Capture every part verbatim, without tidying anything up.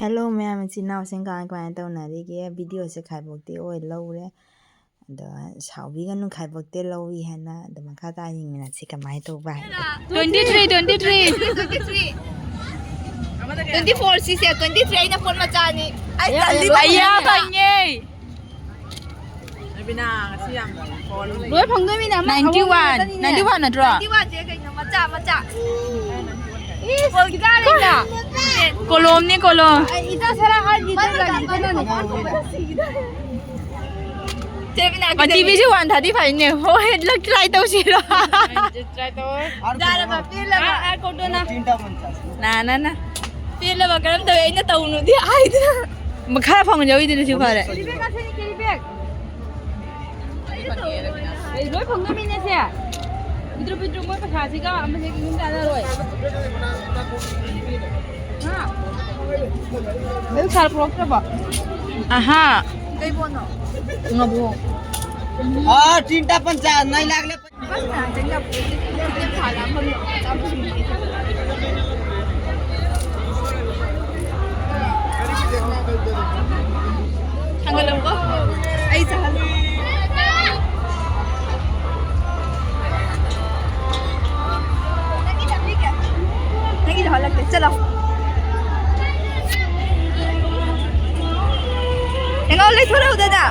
Hello ꯃꯌꯥꯝ, ꯏꯆꯤꯟ ꯏꯅꯥꯎꯁꯤꯡ ꯀꯃꯥꯏ ꯀꯃꯥꯏꯅ ꯇꯧꯅꯔꯤꯒꯦ? ꯚꯤꯗꯤꯑꯣꯁꯦ ꯈꯥꯏꯕꯣꯛꯇꯤ ꯑꯣꯏ ꯂꯧꯔꯦ, ꯑꯗꯣ ꯁꯥꯎꯕꯤꯒꯅꯨ, ꯈꯥꯏꯕꯣꯛꯇꯤ ꯂꯧꯏ ꯍꯥꯏꯅ꯫ ꯑꯗꯣ ꯃꯈꯥ ꯇꯥꯅ ꯌꯦꯡꯃꯤꯟꯅꯁꯤ ꯀꯃꯥꯏꯅ ꯇꯧꯕ ꯍꯥꯏꯅ꯫ Twenty three, twenty three. Twenty three. Twenty four ꯁꯤꯁꯦ, twenty three ꯑꯩꯅ ꯐꯣꯟ ꯃꯆꯥꯅꯤ꯫ ꯑꯩ ꯇꯜꯂꯤꯕ ꯑꯩꯌꯥ, ꯍꯧꯖꯤꯛ꯫ ꯐꯪꯉꯦ꯫ ꯔꯕꯤꯅꯥ, ꯉꯁꯤ ꯌꯥꯝ ꯐꯣꯟ ꯂꯣꯏ ꯐꯪꯗꯣꯏꯃꯤꯅ ꯑꯃ ninety one, ꯑꯍꯨꯝ ꯉꯥꯛꯇꯅꯤꯅꯦ꯫ Ninety one ꯅꯠꯇ꯭ꯔꯣ? Ninety one ꯁꯦ ꯀꯩꯅꯣ, ꯃꯆꯥ, ꯃꯆꯥ꯫ ꯏꯁ, ꯀꯣꯂꯣꯝꯅꯤ, ꯀꯣꯂꯣꯝ꯫ ꯑꯩ ꯏꯆꯥ ꯁꯔꯥ ꯍꯥꯏꯒꯤ ꯃꯥꯅ ꯇꯧꯔꯒ ꯀꯥꯟꯗ ꯏꯆꯥ ꯅꯪ ꯅꯪ ꯁꯤꯒꯤꯗ꯫ ꯆꯦ ꯕꯤꯅꯥ, ꯃꯣꯏ ꯀꯤꯗꯧꯔꯤ? ꯇꯤꯚꯤꯁꯦ one thirty five ꯅꯦ꯫ ꯍꯣꯏ, ꯂꯛ try ꯇꯧꯁꯤꯔꯣ? Try ꯇꯧ꯫ ꯌꯥꯔꯕ, ꯄꯦꯜꯂꯕ? ꯑꯥ, ꯑꯥ, ꯀꯣꯟꯗꯣꯅ꯫ ꯅꯥ, ꯅꯥ, ꯅꯥ꯫ ꯄꯦꯜꯂꯕ, ꯀꯔꯝ ꯇꯧꯋꯤ? ꯑꯩꯅ ꯇꯧꯅꯨꯗꯤ ꯍꯥꯏꯗꯅ꯫ ꯃꯈꯥ ꯐꯪꯖꯧꯏꯗꯨꯅ ꯁꯤ ꯐꯔꯦ꯫ Carry bag ꯉꯥꯛꯇꯅꯤ, carry bag꯫ ꯑꯩ ꯂꯣꯏ ꯐꯪꯗꯣꯏꯃꯤꯅꯦ ꯁꯦ꯫ ꯄꯤꯗ꯭ꯔꯨ ꯄꯤꯗ꯭ꯔꯨ ꯃꯣꯏ ꯄꯩꯁꯥꯁꯤꯒ ꯑꯃꯁꯦ ꯀꯩꯅꯣꯝ ꯆꯥꯟꯅꯔꯣꯏ꯫ ꯍꯥ? ꯑꯌꯨꯛ ꯁꯥꯔ ꯄꯨꯔꯛꯇ꯭ꯔꯕꯣ? ꯑꯍꯥ꯫ ꯀꯩ ꯄꯣꯠꯅꯣ? ꯉꯥꯕꯣꯛ꯫ ꯑꯥ, ꯇꯤꯟꯇ ꯄꯟꯆꯥ ꯅꯩ ꯂꯥꯛꯂꯦ꯫ ꯊꯥꯡꯒꯠꯂꯛꯎꯀꯣ꯫ ꯑꯩ ꯆꯥꯍꯜꯂꯨ꯫ ꯅꯪꯒꯤ ꯆꯥꯍꯜꯂꯛꯀꯦ꯫ ꯆꯠꯂꯣ꯫ ꯍꯦꯡꯉꯣ, ꯂꯩꯊꯣꯔꯛꯎ, ꯗꯗꯥ꯫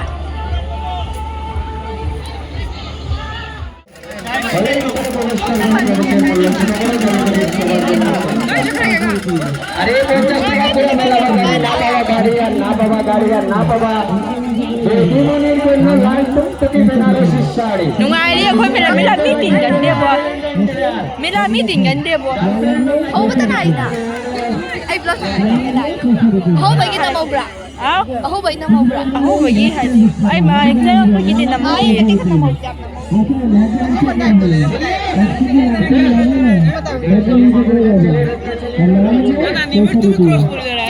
अरे बेटा, क्या पूरा मेला बंद है? ना बाबा गाड़ी है, ना बाबा गाड़ी है, ना बाबा। बेटी मनीर को इतना लाल टुकटुकी बनारसी साड़ी। ꯅꯨꯡꯉꯥꯏꯔꯤ ꯑꯩꯈꯣꯏ ꯃꯦꯂꯥ, ꯃꯦꯂꯥ ꯃꯤ ꯇꯤꯟꯒꯟꯗꯦꯕꯣ꯫ ꯃꯦꯂꯥ ꯃꯤ ꯇꯤꯟꯒꯟꯗꯦꯕꯣ꯫ ꯍꯧꯕꯇ ꯉꯥꯏꯔꯤꯗ꯫ ꯑꯩ vlog ꯇꯧꯔꯛꯀꯦ꯫ ꯑꯍꯧꯕꯒꯤ ꯅꯝꯍꯧꯕ꯭ꯔꯥ? ꯍꯥꯎ? ꯑꯍꯧꯕꯒꯤ ꯅꯝꯍꯧꯕ꯭ꯔꯥ? ꯑꯍꯧꯕꯒꯤ ꯍꯥꯏꯗꯤ ꯑꯩ ꯃꯥ ꯆꯪꯉꯛꯄꯒꯤꯗꯤ ꯅꯝꯍꯧꯗꯦ꯫ ꯑꯩ ꯅꯠꯇꯦ ꯈꯛꯇ ꯅꯝꯍꯧꯗꯦ꯫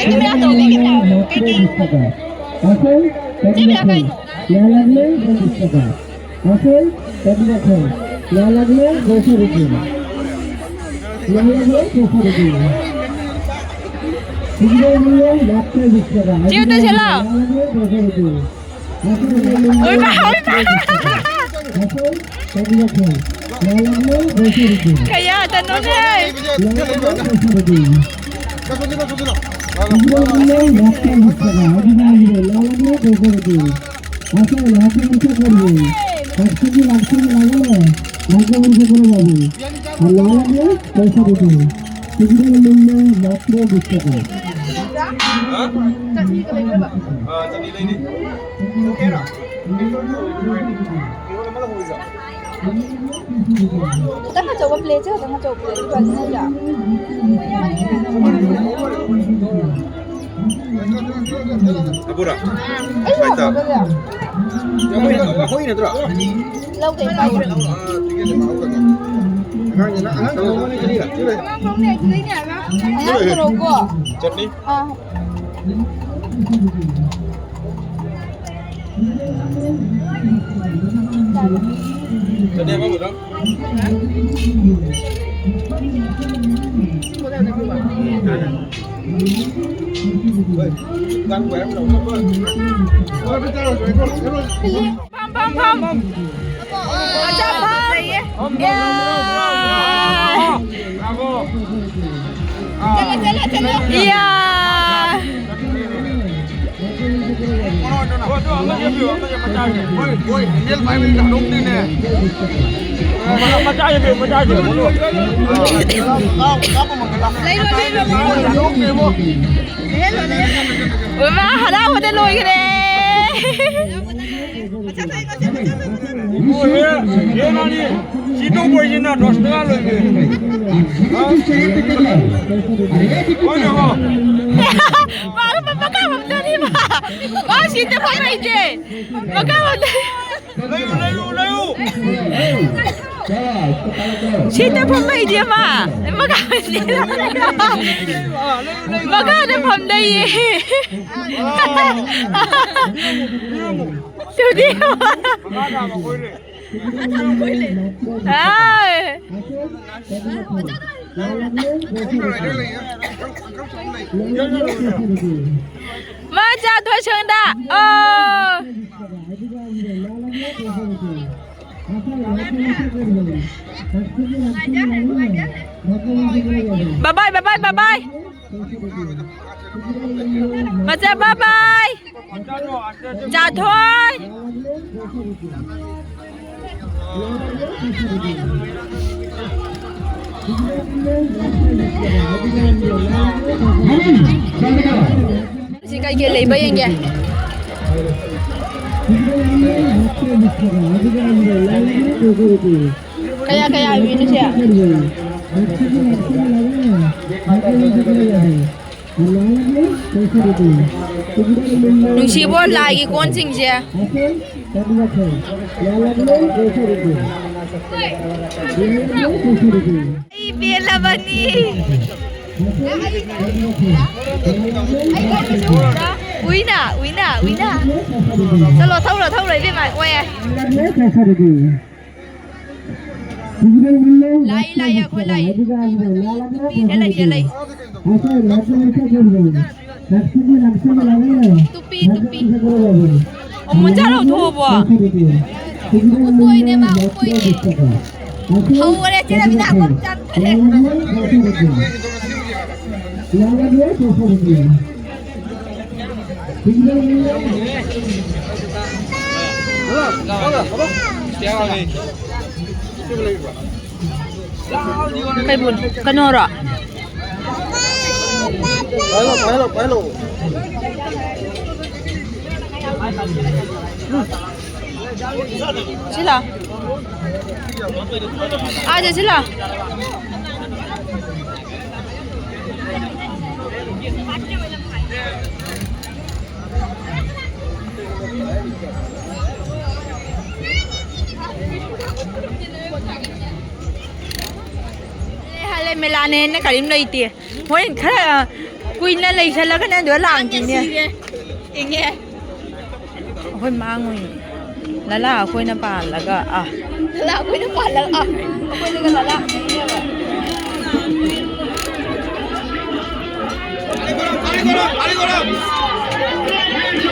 ꯀꯦꯃꯦꯔꯥ ꯇꯧꯒꯦ, ꯀꯦꯃꯦꯔꯥ꯫ ꯀꯩꯀꯩ? ꯀꯦꯃꯦꯔꯥ ꯀꯩꯅꯣ? ꯆꯦ, ꯑꯝꯇ ꯁꯦ ꯂꯥꯎ꯫ ꯎꯏꯃꯥ, ꯎꯏꯃꯥ꯫ ꯀꯌꯥꯗꯅꯣꯅꯦ? ꯈꯤꯇꯪ ꯑꯆꯧꯕ ꯄ꯭ꯂꯦꯠꯁꯦ, ꯈꯤꯇꯪ ꯑꯆꯧꯕ ꯄ꯭ꯂꯦꯠꯁꯦ ꯐꯖꯅ ꯌꯥ-, ꯑꯕꯨꯔꯥ? ꯑꯩꯁꯨ ꯍꯥꯞꯄꯗ ꯌꯥ-, ꯑꯩꯈꯣꯏ, ꯑꯩꯈꯣꯏ ꯅꯠꯇ꯭ꯔꯣ? ꯂꯧꯗꯦ, ꯄꯥꯏꯗꯦ꯫ ꯑꯉꯥꯡ ꯄꯨꯔꯛꯎꯀꯣ꯫ ꯆꯠꯅꯤ? ꯑꯥ꯫ ꯆꯠꯅꯤ ꯑꯃ ꯄꯨꯔꯛꯑꯣ꯫ ꯐꯝ, ꯐꯝ, ꯐꯝ꯫ ꯐꯝ, ꯐꯝ, ꯐꯝ꯫ ꯐꯝ, ꯐꯝ, ꯐꯝ, ꯐꯝ꯫ ꯌꯥ꯫ ꯐꯝ, ꯐꯝ, ꯐꯝ, ꯐꯝ, ꯐꯝ꯫ ꯐꯝ, ꯐꯝ꯫ ꯆꯠꯂꯣ, ꯆꯠꯂꯣ, ꯆꯠꯂꯣ꯫ ꯏꯌꯥ꯫ ꯂꯩꯔꯣ, ꯂꯩꯔꯣ, ꯂꯩꯔꯣ꯫ ꯃꯃꯥ ꯍꯔꯥꯎꯕꯗ ꯂꯣꯏꯈ꯭ꯔꯦ꯫ ꯁꯤ ꯇꯧꯕꯁꯤꯅ ꯗꯁ ꯇꯀꯥ ꯂꯣꯏꯒꯦ꯫ ꯍꯣꯏꯅꯦ, ꯍꯣ꯫ ꯃꯥ, ꯃꯥ, ꯃꯈꯥ ꯐꯝꯗꯅꯤ ꯃꯥ꯫ ꯃꯥ ꯁꯤꯠꯇ ꯐꯝ ꯍꯩꯇꯦ꯫ ꯃꯈꯥ ꯐꯝꯗꯅꯤ꯫ ꯂꯩꯌꯨ, ꯂꯩꯌꯨ, ꯂꯩꯌꯨ꯫ ꯁꯤꯠꯇ ꯐꯝ ꯍꯩꯇꯦ ꯃꯥ꯫ ꯃꯈꯥ ꯐꯝꯗꯅꯤ꯫ ꯃꯈꯥꯗ ꯐꯝꯗꯩꯌꯦ꯫ ꯇꯨꯗꯤ꯫ ꯃꯈꯥ ꯇꯥꯕ ꯑꯩꯈꯣꯏꯅꯦ꯫ ꯍꯥꯏ꯫ ꯃꯥ ꯆꯥ ꯊꯣꯏ ꯁꯣꯝꯗ꯫ ꯑꯣ꯫ ꯕꯥꯏ ꯕꯥꯏ, ꯕꯥꯏ ꯕꯥꯏ꯫ ꯃꯆꯥ ꯕꯥꯏ ꯕꯥꯏ꯫ ꯆꯥꯊꯣꯏ꯫ ꯁꯤ ꯀꯩꯀꯩ ꯂꯩꯕ ꯌꯦꯡꯒꯦ꯫ ꯀꯌꯥ ꯀꯌꯥ ꯑꯣꯏꯕꯤꯅꯣ ꯁꯦ? ꯅꯨꯡꯁꯤꯕꯣ, ꯂꯥꯏꯒꯤ ꯀꯣꯟꯁꯤꯡꯁꯦ꯫ ꯑꯩ ꯄꯦꯜꯂꯕꯅꯤ꯫ ꯎꯏꯅ, ꯎꯏꯅ, ꯎꯏꯅ꯫ ꯆꯠꯂꯣ, ꯊꯧꯔꯣ, ꯊꯧꯔꯣ, ꯏꯕꯦꯝꯃ, ꯑꯣꯏꯌꯦ꯫ ꯂꯥꯛꯏ, ꯂꯥꯛꯏ, ꯑꯩꯈꯣꯏ ꯂꯥꯛꯏ꯫ ꯇꯨꯄꯤ ꯊꯦꯠꯂꯩ, ꯊꯦꯠꯂꯩ꯫ ꯇꯨꯄꯤ, ꯇꯨꯄꯤ꯫ ꯑꯣ, ꯃꯣꯟꯖꯥ ꯂꯧꯊꯣꯛꯑꯕꯣ? ꯎꯀꯣꯏꯅꯦ ꯃꯥ, ꯎꯀꯣꯏꯅꯦ꯫ ꯍꯧꯔꯦ, ꯆꯦ ꯔꯕꯤꯅꯥ, ꯑꯩꯈꯣꯏ ꯆꯥꯛ ꯊꯣꯡꯉꯦ꯫ ꯀꯩꯕꯨ ꯀꯩꯅꯣꯔꯣ? ꯁꯤꯂꯥ꯫ ꯑꯥꯗ ꯁꯤꯂꯥ꯫ ꯍꯜꯂꯦ, ꯃꯦꯂꯥꯅ ꯍꯦꯟꯅ ꯀꯔꯤꯝ ꯂꯩꯇꯦ꯫ ꯃꯣꯏ ꯈꯔ ꯀꯨꯏꯅ ꯂꯩꯁꯜꯂꯒꯅꯦ ꯑꯗꯨꯒ ꯂꯥꯡꯈꯤꯅꯦ꯫ ꯁꯤꯔꯦ꯫ ꯏꯪꯉꯦ꯫ ꯑꯩꯈꯣꯏ ꯃꯥꯡꯉꯨꯏ꯫ ꯂꯂꯥ ꯑꯩꯈꯣꯏꯅ ꯄꯥꯜꯂꯒ ꯑꯥ꯫ ꯂꯂꯥ ꯑꯩꯈꯣꯏꯅ ꯄꯥꯜꯂꯒ ꯑꯥ꯫ ꯑꯩꯈꯣꯏꯅꯒ ꯂꯂꯥ ꯄꯤꯅꯦꯕ꯫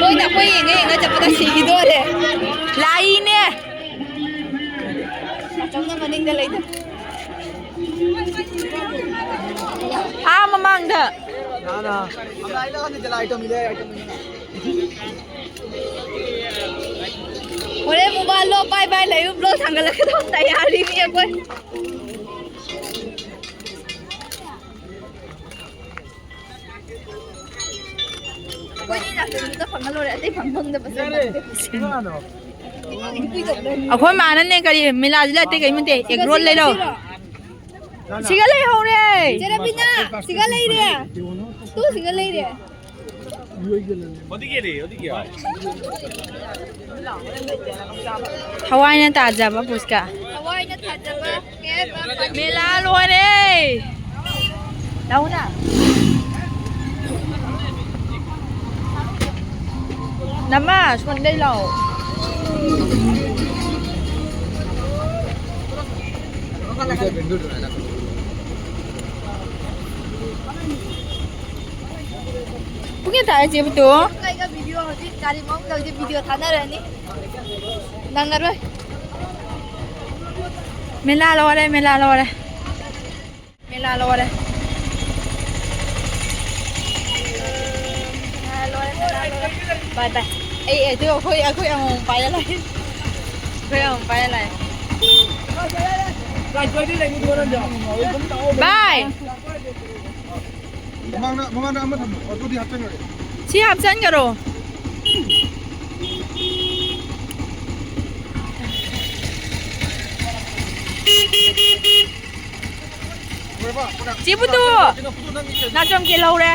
ꯃꯣꯏꯅ ꯑꯩꯈꯣꯏ ꯌꯦꯡꯉ ꯌꯦꯡꯉ ꯆꯠꯄꯗ ꯁꯤꯈꯤꯗꯣꯔꯦ꯫ ꯂꯥꯛꯏꯅꯦ꯫ ꯃꯥꯆꯧꯅ ꯃꯅꯤꯡꯗ ꯂꯩꯗ꯫ ꯑꯥ ꯃꯃꯥꯡꯗ꯫ ꯍꯣꯔꯦꯟ ꯃꯣꯕꯥꯏꯜꯗꯣ ꯄꯥꯏ ꯄꯥꯏ ꯂꯩꯌꯨ, ꯕ꯭ꯂꯣꯛ ꯊꯥꯡꯒꯠꯂꯛꯀꯗꯧ ꯇꯌꯥꯔꯤꯅꯤ ꯑꯩꯈꯣꯏ꯫ ꯑꯩꯈꯣꯏꯗꯤ ꯅꯥꯇꯣꯟꯗꯨꯗ ꯐꯪꯉ ꯂꯣꯏꯔꯦ, ꯑꯇꯩ ꯐꯪ ꯐꯪꯗꯕꯁꯦ ꯅꯠꯇꯦ꯫ ꯑꯩꯈꯣꯏ ꯃꯥꯅꯅꯦ ꯀꯔꯤ ꯃꯦꯂꯥꯁꯤꯗ ꯑꯇꯩ ꯀꯔꯤꯝ ꯅꯠꯇꯦ, ꯑꯦꯒ ꯔꯣꯜ ꯂꯩꯔꯣ꯫ ꯁꯤꯒ ꯂꯩꯍꯧꯔꯦ꯫ ꯆꯦ ꯔꯕꯤꯅꯥ, ꯁꯤꯒ ꯂꯩꯔꯦ꯫ ꯇꯨ ꯁꯤꯒ ꯂꯩꯔꯦ꯫ ꯊꯋꯥꯏꯅ ꯇꯥꯖꯕ ꯄꯨꯁꯀꯥ꯫ ꯊꯋꯥꯏꯅ ꯇꯥꯖꯕ꯫ ꯀꯩ ꯍꯥꯏꯕ? ꯃꯦꯂꯥ ꯂꯣꯏꯔꯦ꯫ ꯂꯥꯛꯎꯅ꯫ ꯅꯃ ꯁꯣꯟꯗꯩ ꯂꯥꯛꯑꯣ꯫ ꯄꯨꯡ ꯀꯌꯥ ꯇꯥꯔꯦ ꯆꯦ ꯕꯨꯇꯨ? ꯀꯩꯒ ꯚꯤꯗꯤꯑꯣ ꯍꯧꯖꯤꯛ ꯒꯥꯔꯤ ꯃꯅꯨꯡꯗ ꯍꯧꯖꯤꯛ ꯚꯤꯗꯤꯑꯣ ꯊꯥꯅꯔꯅꯤ꯫ ꯅꯪꯉꯔꯣꯏ꯫ ꯃꯦꯂꯥ ꯂꯣꯏꯔꯦ, ꯃꯦꯂꯥ ꯂꯣꯏꯔꯦ꯫ ꯃꯦꯂꯥ ꯂꯣꯏꯔꯦ꯫ ꯃꯦꯂꯥ ꯂꯣꯏꯔꯦ, ꯃꯦꯂꯥ ꯂꯣꯏꯔꯦ꯫ ꯕꯥꯏ ꯕꯥꯏ꯫ ꯑꯩ, ꯑꯩ, ꯑꯗꯨ ꯑꯩꯈꯣꯏ, ꯑꯩꯈꯣꯏ ꯑꯃꯃꯝ ꯄꯥꯏꯔ ꯂꯥꯛꯑꯦ꯫ ꯑꯩꯈꯣꯏ ꯑꯃꯃꯝ ꯄꯥꯏꯔ ꯂꯥꯛꯑꯦ꯫ ꯕꯥꯏ꯫ ꯃꯃꯥꯡꯗ, ꯃꯃꯥꯡꯗ ꯑꯃ ꯊꯝꯃꯣ꯫ ꯑꯗꯨꯗꯤ ꯍꯥꯞꯆꯟꯈ꯭ꯔꯦ꯫ ꯁꯤ ꯍꯥꯞꯆꯟꯈꯔꯣ꯫ ꯂꯣꯏꯔꯕ? ꯆꯦ ꯕꯨꯇꯨ! ꯅꯥꯆꯣꯝ ꯀꯦꯜꯍꯧꯔꯦ꯫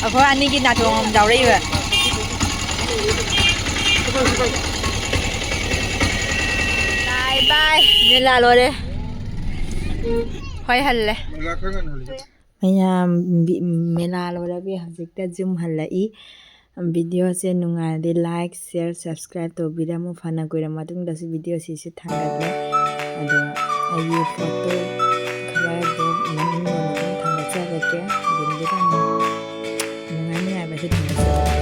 ꯑꯩꯈꯣꯏ ꯑꯅꯤꯒꯤ ꯅꯥꯆꯣꯝ ꯑꯃꯃꯝ ꯌꯥꯎꯔꯛꯏꯕ꯫ ꯕꯥꯏ ꯕꯥꯏ꯫ ꯃꯦꯂꯥ ꯂꯣꯏꯔꯦ꯫ ꯍꯣꯏ ꯍꯜꯂꯦ꯫ ꯃꯦꯂꯥ ꯈꯔ ꯉꯟꯅ ꯍꯜꯂꯤ꯫ ꯃꯌꯥꯝ ꯕꯤ-, ꯃꯦꯂꯥ ꯂꯣꯏꯔꯕꯤ ꯍꯧꯖꯤꯛꯇ ꯌꯨꯝ ꯍꯜꯂꯛꯏ꯫ Video ꯁꯦ ꯅꯨꯡꯉꯥꯏꯔꯗꯤ like, share, subscribe ꯇꯧꯕꯤꯔꯝꯃꯨ꯫ ꯐꯅ ꯀꯨꯏꯔ ꯃꯇꯨꯡꯗꯁꯨ video ꯁꯤꯁꯨ ꯊꯥꯡꯒꯠꯂꯦ꯫ ꯑꯗꯣ ꯑꯩꯒꯤ photo ꯈꯔ ꯑꯗꯨꯝ ꯃꯅꯤꯡ ꯑꯣꯏꯅ ꯑꯗꯨꯝ ꯊꯥꯡꯒꯠꯆꯔꯛꯀꯦ꯫ ꯑꯗꯨꯝ ꯅꯨꯡꯉꯥꯏ ꯅꯨꯡꯉꯥꯏꯕꯁꯨ ꯊꯥꯡꯒꯠꯆꯔꯛꯀꯦ꯫